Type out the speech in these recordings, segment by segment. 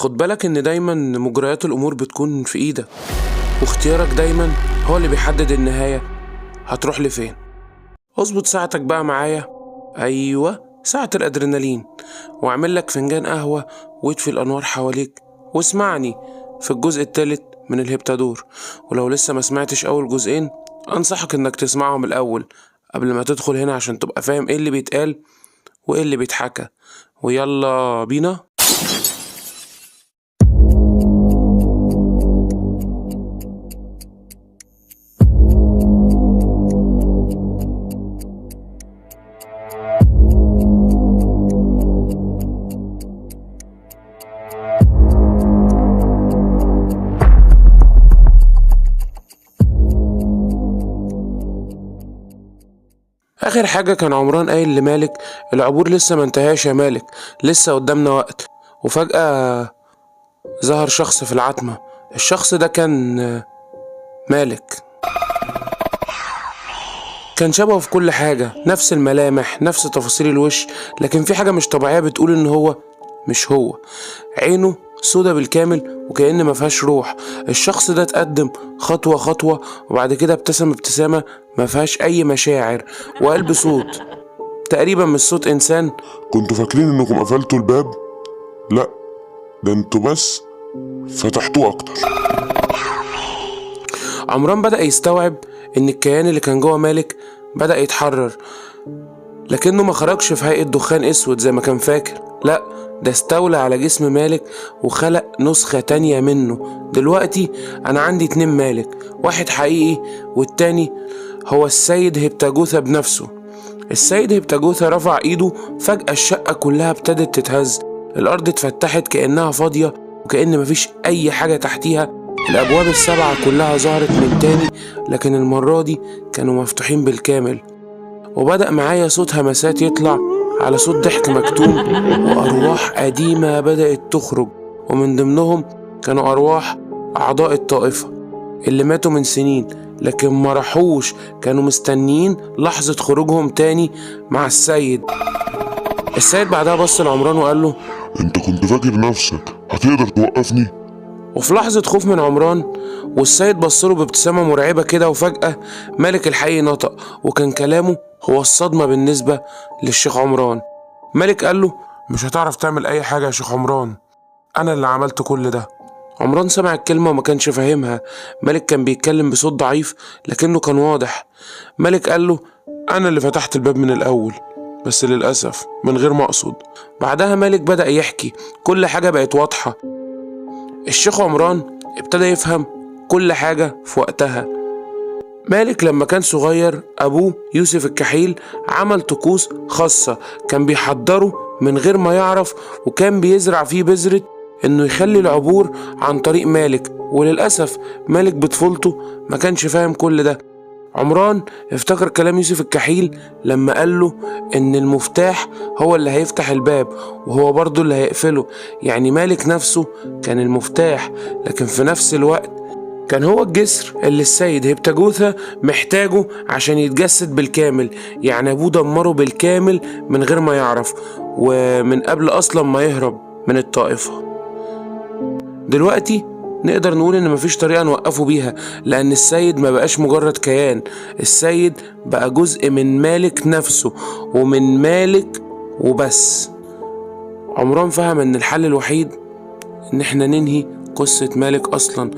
خد بالك ان دايما مجريات الامور بتكون في ايدك، واختيارك دايما هو اللي بيحدد النهاية هتروح لفين. اظبط ساعتك بقى معايا، ايوه ساعة الادرينالين، واعمل لك فنجان قهوة واطفي الانوار حواليك واسمعني في الجزء الثالث من الهبتادور. ولو لسه ما سمعتش اول جزئين انصحك انك تسمعهم الاول قبل ما تدخل هنا عشان تبقى فاهم ايه اللي بيتقال وايه اللي بيتحكى. ويلا بينا. آخر حاجة كان عمران قايل لمالك العبور لسه ما انتهاش يا مالك، لسه قدامنا وقت. وفجأة ظهر شخص في العتمة. الشخص ده كان مالك، كان شبهه في كل حاجة، نفس الملامح نفس تفاصيل الوش، لكن في حاجة مش طبيعية بتقول إن هو مش هو. عينه سودة بالكامل وكأن ما فيهاش روح. الشخص ده اتقدم خطوة خطوة وبعد كده ابتسم ابتسامة ما فيهاش أي مشاعر وقال بصوت تقريبا مش صوت إنسان: كنتوا فاكرين انكم قفلتوا الباب؟ لا، ده انتوا بس فتحتوه اكتر. عمران بدأ يستوعب إن الكيان اللي كان جوه مالك بدأ يتحرر، لكنه ما خرجش في هيئة دخان أسود زي ما كان فاكر، لا ده استولى على جسم مالك وخلق نسخة تانية منه. دلوقتي أنا عندي 2 مالك، واحد حقيقي والتاني هو السيد هبتاجوثا بنفسه. السيد هبتاجوثا رفع ايده، فجأة الشقة كلها ابتدت تتهز، الأرض اتفتحت كأنها فاضية وكأن مفيش أي حاجة تحتيها. الأبواب 7 كلها ظهرت من تاني، لكن المرة دي كانوا مفتوحين بالكامل. وبدأ معايا صوت همسات يطلع على صوت ضحك مكتوم، وأرواح قديمة بدأت تخرج، ومن ضمنهم كانوا أرواح أعضاء الطائفة اللي ماتوا من سنين لكن ما راحوش، كانوا مستنيين لحظة خروجهم تاني مع السيد. السيد بعدها بص لعمران وقال له: انت كنت فاكر نفسك هتقدر توقفني؟ وفي لحظة خوف من عمران والسيد بصله بابتسامة مرعبة كده، وفجأة مالك الحقيقي نطق، وكان كلامه هو الصدمة بالنسبة للشيخ عمران. مالك قال له: مش هتعرف تعمل أي حاجة يا شيخ عمران، أنا اللي عملت كل ده. عمران سمع الكلمة وما كانش فاهمها، مالك كان بيتكلم بصوت ضعيف لكنه كان واضح. مالك قال له: أنا اللي فتحت الباب من الأول، بس للأسف من غير ما أقصد. بعدها مالك بدأ يحكي، كل حاجة بقت واضحة. الشيخ عمران ابتدى يفهم كل حاجة في وقتها. مالك لما كان صغير أبوه يوسف الكحيل عمل طقوس خاصة كان بيحضره من غير ما يعرف، وكان بيزرع فيه بذرة إنه يخلي العبور عن طريق مالك، وللأسف مالك بطفولته ما كانش فاهم كل ده. عمران افتكر كلام يوسف الكحيل لما قال له إن المفتاح هو اللي هيفتح الباب وهو برضه اللي هيقفله، يعني مالك نفسه كان المفتاح، لكن في نفس الوقت كان هو الجسر اللي السيد هبتاجوثا محتاجه عشان يتجسد بالكامل. يعني أبوه دمره بالكامل من غير ما يعرف، ومن قبل أصلا ما يهرب من الطائفة. دلوقتي نقدر نقول إن مفيش طريقة نوقفه بيها، لأن السيد ما بقاش مجرد كيان، السيد بقى جزء من مالك نفسه ومن مالك وبس. عمران فهم إن الحل الوحيد إن إحنا ننهي قصة مالك أصلا.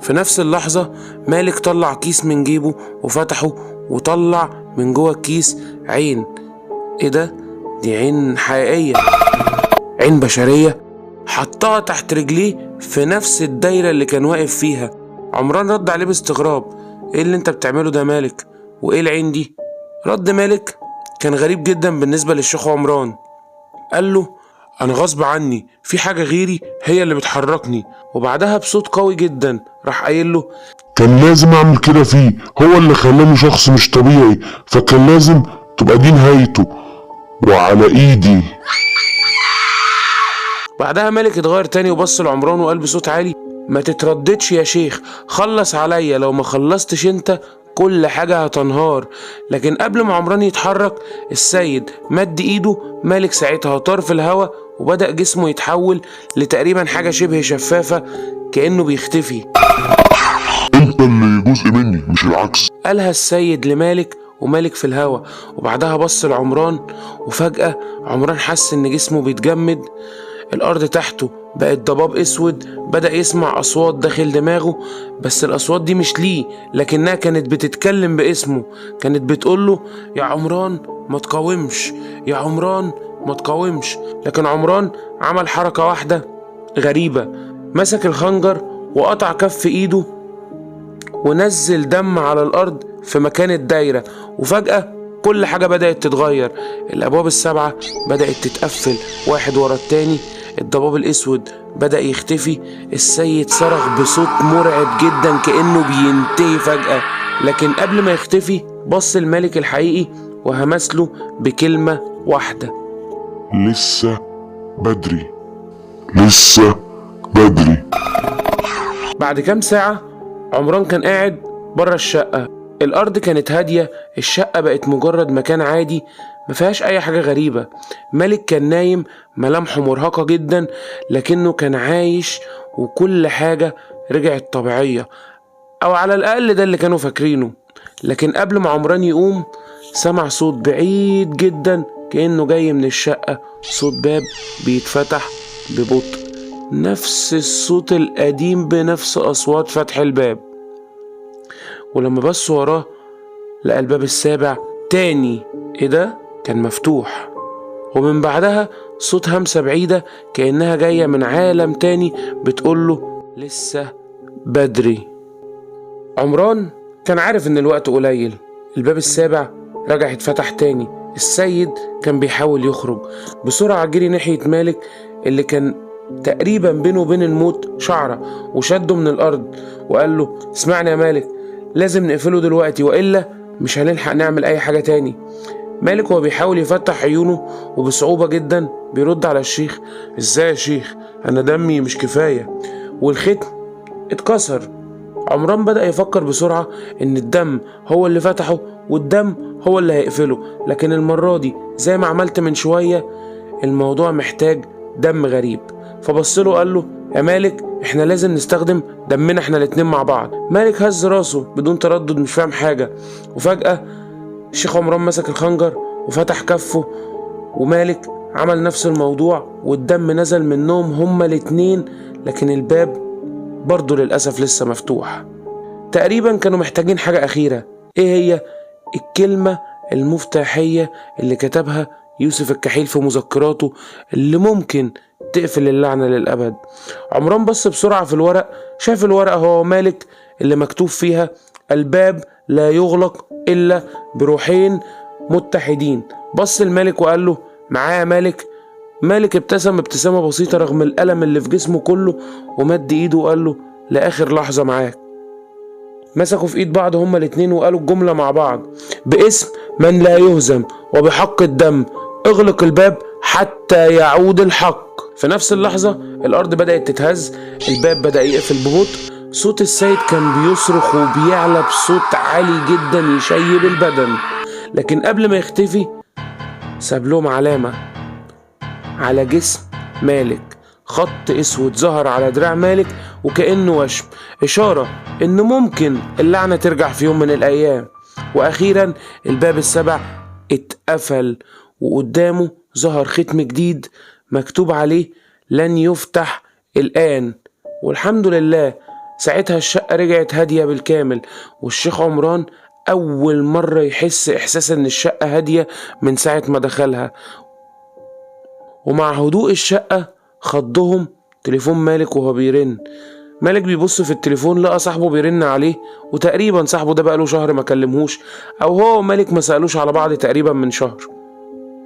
في نفس اللحظة مالك طلع كيس من جيبه وفتحه، وطلع من جوه الكيس عين. إيه ده؟ دي عين حقيقية، عين بشرية. حطها تحت رجليه في نفس الدايرة اللي كان واقف فيها. عمران رد عليه باستغراب: ايه اللي انت بتعمله ده مالك؟ وايه العين دي؟ رد مالك كان غريب جدا بالنسبة للشيخ عمران، قال له: انا غصب عني، في حاجة غيري هي اللي بتحركني. وبعدها بصوت قوي جدا راح قايل له: كان لازم اعمل كده فيه، هو اللي خلاني شخص مش طبيعي، فكان لازم تبقى دي نهايته وعلى ايدي. بعدها مالك اتغير تاني وبص لعمران وقال بصوت عالي: ما تترددش يا شيخ، خلص عليا، لو ما خلصتش انت كل حاجة هتنهار. لكن قبل ما عمران يتحرك السيد مد ايده، مالك ساعتها طار في الهوا وبدأ جسمه يتحول لتقريبا حاجة شبه شفافة كأنه بيختفي. انت اللي جزء مني مش العكس. قالها السيد لمالك ومالك في الهوا، وبعدها بص لعمران، وفجأة عمران حس إن جسمه بيتجمد، الأرض تحته بقت ضباب أسود، بدأ يسمع أصوات داخل دماغه، بس الأصوات دي مش ليه، لكنها كانت بتتكلم باسمه، كانت بتقوله يا عمران ما تقاومش، يا عمران ما تقاومش. لكن عمران عمل حركة واحدة غريبة، مسك الخنجر وقطع كف إيده ونزل دم على الأرض في مكان الدايرة، وفجأة كل حاجة بدأت تتغير. الأبواب السبعة بدأت تتقفل واحد ورا التاني، الضباب الأسود بدأ يختفي، السيد صرخ بصوت مرعب جدا كأنه بينتهي فجأة. لكن قبل ما يختفي بص الملك الحقيقي وهمس له بكلمة واحدة: لسه بدري، لسه بدري. بعد كام ساعة عمران كان قاعد بره الشقة، الأرض كانت هادية، الشقة بقت مجرد مكان عادي مفيهاش أي حاجة غريبة. مالك كان نايم، ملامحه مرهقة جدا، لكنه كان عايش وكل حاجة رجعت طبيعية، أو على الأقل ده اللي كانوا فاكرينه. لكن قبل ما عمران يقوم سمع صوت بعيد جدا كأنه جاي من الشقة، صوت باب بيتفتح ببطء، نفس الصوت القديم بنفس أصوات فتح الباب. ولما بص وراه لقى الباب السابع تاني، ايه ده؟ كان مفتوح. ومن بعدها صوت همسة بعيدة كأنها جاية من عالم تاني بتقوله لسه بدري. عمران كان عارف ان الوقت قليل، الباب السابع رجع اتفتح تاني، السيد كان بيحاول يخرج بسرعة، جري ناحية مالك اللي كان تقريبا بينه وبين الموت شعرة، وشده من الأرض وقال له اسمعني يا مالك، لازم نقفله دلوقتي وإلا مش هنلحق نعمل أي حاجة تاني. مالك وهو بيحاول يفتح عيونه وبصعوبة جدا بيرد على الشيخ: ازاي يا شيخ، أنا دمي مش كفاية والختم اتكسر. عمران بدأ يفكر بسرعة إن الدم هو اللي فتحه والدم هو اللي هيقفله، لكن المرة دي زي ما عملت من شوية الموضوع محتاج دم غريب. فبصله وقال له يا مالك احنا لازم نستخدم دمنا احنا الاتنين مع بعض. مالك هز راسه بدون تردد، مش فاهم حاجة. وفجأة الشيخ عمران مسك الخنجر وفتح كفه، ومالك عمل نفس الموضوع، والدم نزل منهم هما الاتنين، لكن الباب برضه للأسف لسه مفتوح. تقريبا كانوا محتاجين حاجة أخيرة، ايه هي؟ الكلمة المفتاحية اللي كتبها يوسف الكحيل في مذكراته اللي ممكن تقفل اللعنة للأبد. عمران بص بسرعة في الورق، شاف الورقة هو مالك اللي مكتوب فيها الباب لا يغلق إلا بروحين متحدين. بص المالك وقال له معايا مالك؟ مالك ابتسم ابتسامة بسيطة رغم الألم اللي في جسمه كله، ومد ايده وقال له لآخر لحظة معاك. مسكوا في ايد بعض هما الاتنين وقالوا الجملة مع بعض: باسم من لا يهزم وبحق الدم اغلق الباب حتى يعود الحق. في نفس اللحظة الأرض بدأت تتهز، الباب بدأ يقفل ببطء، صوت السيد كان بيصرخ وبيعلى بصوت عالي جدا يشيب البدن. لكن قبل ما يختفي ساب لهم علامة على جسم مالك، خط اسود ظهر على دراع مالك وكأنه وشم، إشارة إن ممكن اللعنة ترجع في يوم من الأيام. وأخيرا الباب السبع اتقفل، وقدامه ظهر ختم جديد مكتوب عليه لن يفتح الآن. والحمد لله ساعتها الشقة رجعت هادية بالكامل، والشيخ عمران أول مرة يحس إحساس إن الشقة هادية من ساعة ما دخلها. ومع هدوء الشقة خضهم تليفون مالك وهو بيرن. مالك بيبص في التليفون لقى صاحبه بيرن عليه، وتقريبا صاحبه ده بقاله شهر ما كلمهوش، أو هو ومالك ما سألوش على بعض تقريبا من شهر.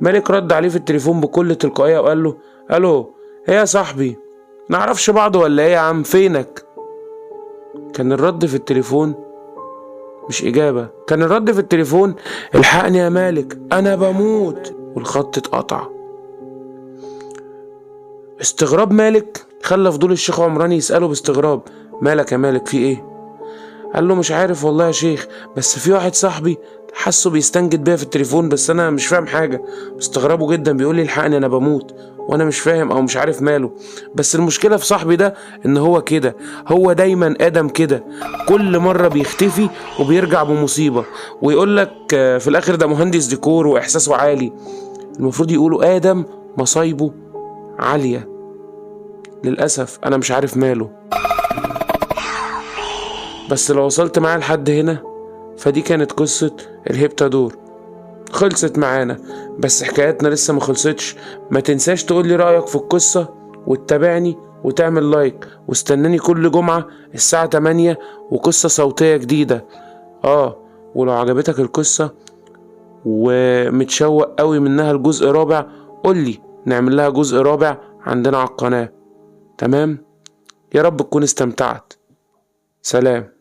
مالك رد عليه في التليفون بكل تلقائية وقال له ألو، ايه يا صاحبي، نعرفش بعض ولا ايه يا عم، فينك؟ كان الرد في التليفون مش إجابة، كان الرد في التليفون الحقني يا مالك أنا بموت، والخط اتقطع. استغراب مالك خلى فضول الشيخ عمران يسأله باستغراب: مالك يا مالك، في ايه؟ قال له مش عارف والله يا شيخ، بس في واحد صاحبي حاسه بيستنجد بيا في التليفون، بس انا مش فاهم حاجة، مستغربه جدا. بيقول لي الحقني انا بموت، وانا مش فاهم او مش عارف ماله. بس المشكلة في صاحبي ده ان هو كده، هو دايما ادم كده، كل مرة بيختفي وبيرجع بمصيبة، ويقول لك في الاخر ده مهندس ديكور واحساسه عالي. المفروض يقولوا ادم مصايبه عالية. للاسف انا مش عارف ماله. بس لو وصلت معايا لحد هنا فدي كانت قصة الهبتادور، خلصت معانا، بس حكايتنا لسه ما خلصتش. ما تنساش تقولي رأيك في القصة وتتابعني وتعمل لايك، واستناني كل جمعة الساعة 8 وقصة صوتية جديدة. ولو عجبتك القصة ومتشوق قوي منها الجزء رابع قولي نعمل لها جزء رابع عندنا على القناة. تمام؟ يا رب تكون استمتعت. سلام.